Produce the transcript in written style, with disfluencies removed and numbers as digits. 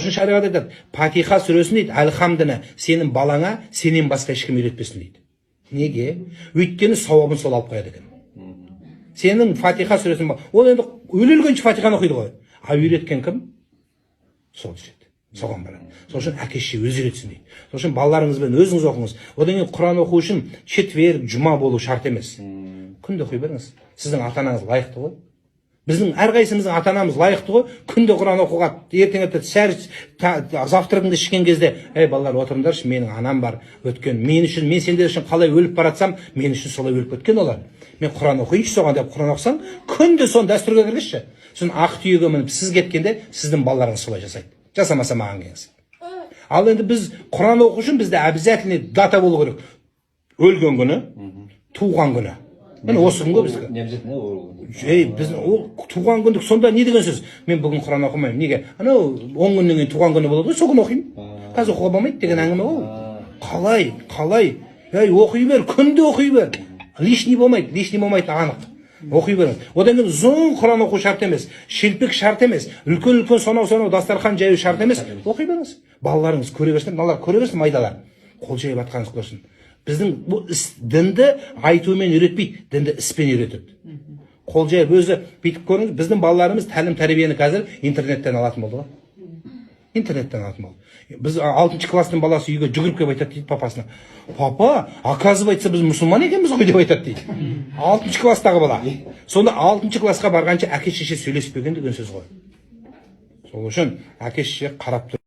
Үшін шариғат айтады: Фатиха сүресін, дейді, Әлхамдыны сенің балаңа сенен басқа ешкім үйретпесін, дейді. Неге? Өйткені сауабын сол алып қояды екен. Сенің Фатиха сүресін, ол енді өле өлгенше Фатиханы оқиды ғой, а үйреткен кім? Сол түседі, соған барады. Сол үшін әке шеше өзі үйретсін, дейді. Сол үшін балаларыңызбен өзіңіз оқыңыз. Одан кейін Құран оқу үшін четверг, жұма болу шарт емес, күнде оқи беріңіз. Сіздің ата анаңыз лайықты ғой, біздің әрқайсымыздың ата анамыз лайықты ғой күнде Құран оқуға. Ертең ерте сәр завтрагыңды ішкен кезде: «Ей, балалар, отырыңдаршы, менің анам бар өткен, мен үшін, мен сендер үшін қалай өліп бара жатсам, мен үшін солай өліп кеткен олар, мен Құран оқиыншы соған», – деп Құран оқысаң, күнде соны дәстүрге кіргізші. Сосын ақ түйеге мініп сіз кеткенде, сіздің балаларыңыз солай жасайды. Жасамаса, маған келіңіз. Ал енді біз Құран оқу үшін бізде обязательный дата болу керек: өлген күні, туған күні. Міне, осы күн ғой біздікі. Не обязательно ол. Ей, біздің ол туған күндік сонда не деген сөз? Мен бүгін Құран оқымаймын, неге? Анау 10 күннен кейін туған күні болады ғой, сол күні оқимын, қазір оқуға болмайды деген әңгіме ғой ол. Қалай, қалай? Ей, оқи бер, күнде оқи бер, лишний болмайды, лишний болмайды, анық оқи беріңіз. Одан кейін ұзын Құран оқу шарт емес, шелпек шарт емес, үлкен үлкен сонау сонау дастархан жаю шарт емес. Оқи беріңіз, балаларыңыз көре берсін, мыналар көре берсін, майдалар қол жайып жатқаныңызды көрсін. Біздің бұл іс дінді айтумен үйретпейді, дінді іспен үйретеді. Қол жайып өзі бүйтіп көріңіз. Біздің балаларымыз тәлім тәрбиені қазір интернеттен алатын болды ғой, интернеттен алатын болды. Біз алтыншы класстың баласы үйге жүгіріп келіп айтады дейді папасына: «Папа, оказывается, біз мұсылман екенбіз ғой», – деп айтады дейді алтыншы класстағы бала. Сонда алтыншы классқа барғанша әке шеше сөйлеспеген деген сөз ғой. Сол үшін әке шеше қарап тұр.